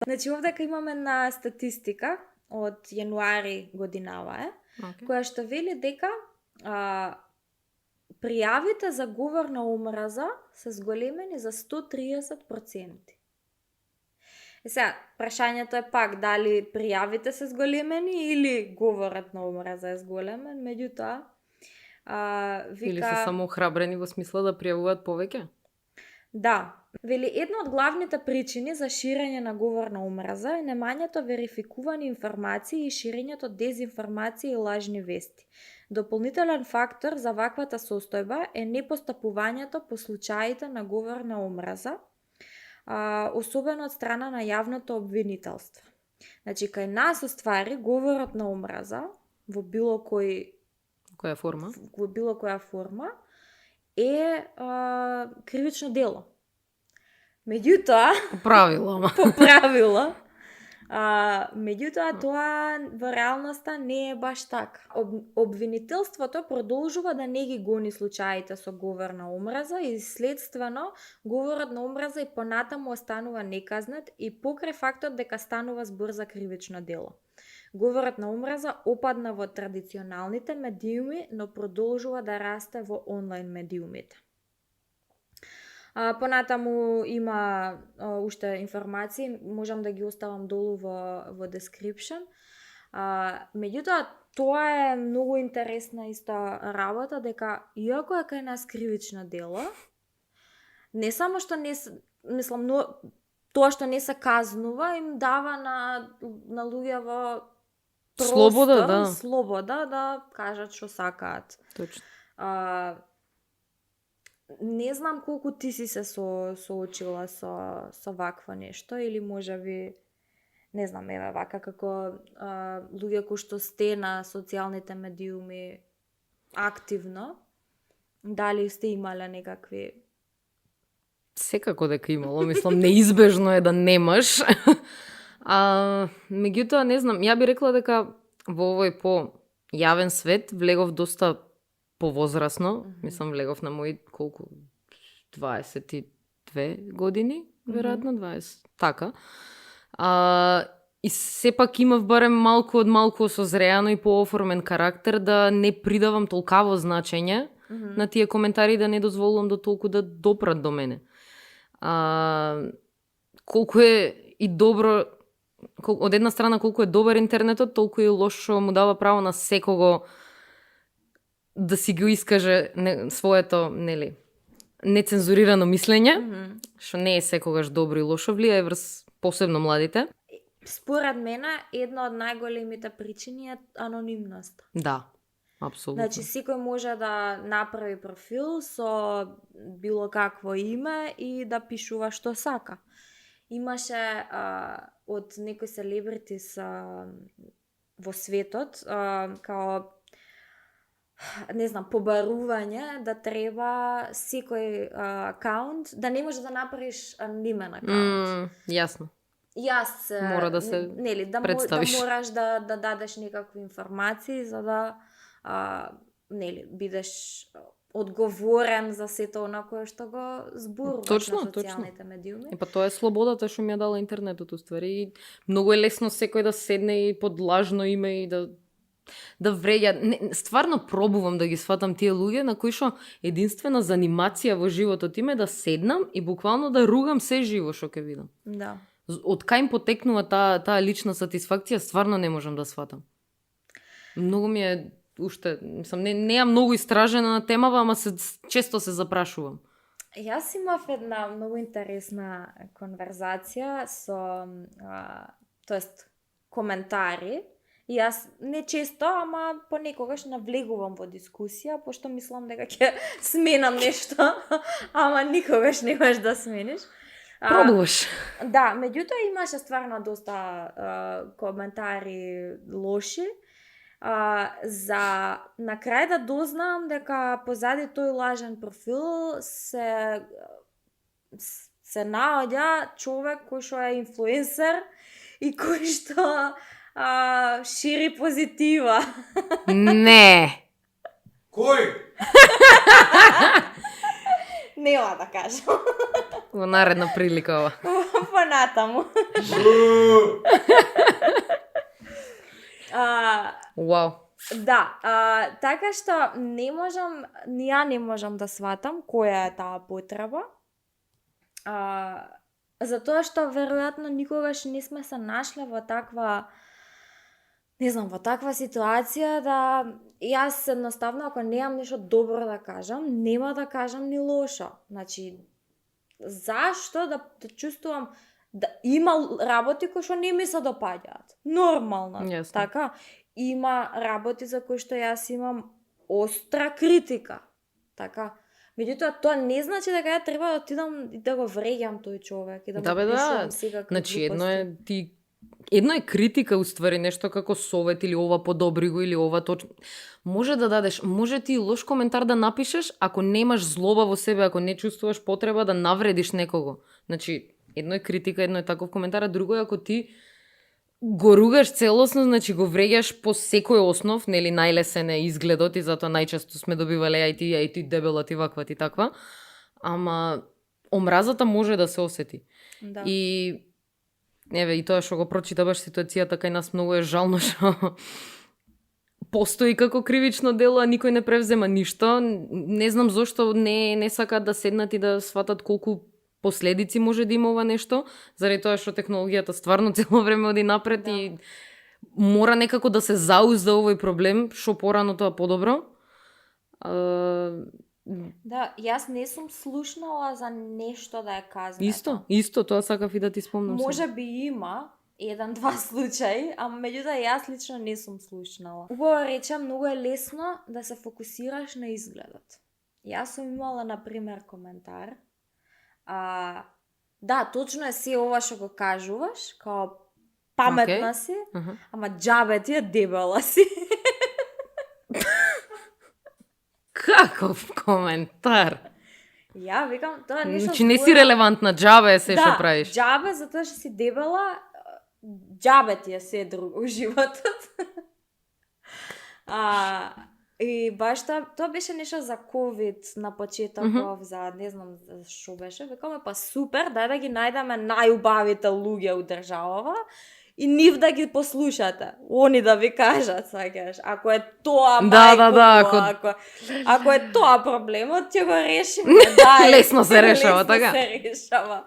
Значи овдека имаме една статистика од јануари годинава која што вели дека пријавите за говор на омраза се зголемени за 130%. Сега, прашањето е пак дали пријавите се зголемени или говорот на омраза е зголемен, меѓутоа вика... Или се само охрабрени во смисла да пријавуваат повеќе? Да. Вели, една од главните причини за ширење на говор на омраза е немањето верификувани информации и ширењето дезинформација и лажни вести. Дополнителен фактор за ваквата состојба е непостапувањето по случаите на говор на омраза, особено од страна на јавното обвинителство. Значи, кај нас оствари говорот на омраза во било која форма? Во било која форма е кривично дело. Меѓутоа, по правило, меѓутоа тоа во реалноста не е баш така. Обвинителството продолжува да не ги гони случаите со говор на омраза и следствено говорот на омраза и понатаму останува неказнет и покрај фактот дека станува збор за кривично дело. Говорот на омраза опадна во традиционалните медиуми, но продолжува да расте во онлайн медиумите. Понатаму има уште информации, можам да ги оставам долу во description. Меѓутоа, тоа е многу интересна исто работа, дека иако е кај нас кривично дело, не само што не мислам, но тоа што не се казнува им дава на луѓето простор, слобода да кажат што сакаат. Точно. Не знам колку ти си се соочила со вакво нешто или можеби не знам, еве вака како луѓе кои што сте на социјалните медиуми активно, дали сте имале некакви... Секако дека имало, мислам, неизбежно е да немаш. Меѓутоа, не знам, ја би рекла дека во овој по јавен свет влегов доста повозрасно, мислам влегов на мои колку 22 години, веројатно 20, така. И сепак имав барем малку од малку созреано и пооформен карактер да не придавам толкаво значење на тие коментари, да не дозволувам до толку да допрат до мене. Колку е и добро, од една страна колку е добар интернетот, толку и лошо му дава право на секого да си го искаже своето, нели, нецензурирано мислење, што не е секогаш добро и лошо, влијае врз посебно младите. Според мене, една од најголемите причини е анонимност. Да, апсолутно. Значи, секој може да направи профил со било какво име и да пишува што сака. Имаше од некои селебритис во светот, као не знам, побарување да треба секој акаунт, да не може да направиш анонимен акаунт. Јасно. Мора да се представиш. Да мораш да дадеш некакви информации за да бидеш одговорен за сето она кое што го зборуваш на социјалните медиуми. Па тоа е слободата што ми ја дала интернетот уствари. Многу е лесно секој да седне и под лажно име и да вреѓа. Стварно пробувам да ги сватам тие луѓе на кои што единствена занимација во животот им е да седнам и буквално да ругам се живо што ќе видам. Да. Од кај им потекнува таа лична сатисфакција, стварно не можам да сватам. Многу ми е уште, мислам, неа многу истражена на темава, ама често се запрашувам. Јас имав една многу интересна конверзација со, тоест, коментари. И јас не често, ама понекогаш навлегувам во дискусија, пошто мислам дека ќе сменам нешто, ама никогаш не можеш да смениш. Пробуваш. Да, меѓутоа имаше стварно доста коментари лоши. За на крај да дознам дека позади тој лажен профил се наоѓа човек кој што е инфлуенсер и кој што шири позитива. Не. Кој? Нема да кажам. Во наредна прилика ова. Понатаму. Вау. Да, така што ја не можам да сватам која е таа потреба. Затоа што веројатно никогаш не сме се нашле во таква, не знам, во таква ситуација да јас едноставно ако немам нешто добро да кажам, нема да кажам ни лошо. Значи, зашто да чувствувам да има работи кои што не ми се допаѓаат. Нормално, Јасно. така? Има работи за кои што јас имам остра критика. Така? Меѓутоа, тоа не значи дека ја треба да отидам и да го вреѓам тој човек и да Да, му бе, да. пишувам секакви Значи, глупости. едно е критика уствари, нешто како совет или ова подобри го или ова точно. Може да дадеш, може ти лош коментар да напишеш ако немаш злоба во себе, ако не чувствуваш потреба да навредиш некого. Значи, едно е критика, едно е таков коментар, а друго е ако ти го ругаш целосно, значи го вреѓаш по секој основ, нели најлесен е изгледот и затоа најчесто сме добивале ај ти дебела, ти ваква, ти таква. Ама омразата може да се осети. Да. И еве и тоа што го прочитаваш ситуацијата кај нас многу е жално што постои како кривично дело, а никој не превзема ништо. Не знам зошто не сакаат да седнат и да сватат колку последици може да има ова нешто, заради тоа што технологијата стварно цело време оди напред Да. и мора некако да се заузда овој проблем, што порано тоа подобро. Да, јас не сум слушнала за нешто да е казнето. Исто, тоа сакав и да ти спомнам. Може би има еден-два случаи, а меѓутоа јас лично не сум слушнала. Убаво речем, многу е лесно да се фокусираш на изгледот. Јас сум имала, например, коментар. Да, точно е се ова што го кажуваш, као паметна си, Аха. ама џабе ти е дебела си. Каков коментар? Ја викам, тоа нешто Значи не си релевантна, џабе е се што правиш. Да, џабе затоа што си дебела, џабе ти е се друго у животот. И баш тоа беше нешто за ковид на почетоков, за не знам за што беше. Викаме па супер, дај да ги најдеме најубавите луѓе у државава и нив да ги послушате. Они да ви кажат, сакаш, ако е тоа мајко, ако е тоа проблемот, ќе го решиме. Дај. Лесно се решава, така? Лесно се решава.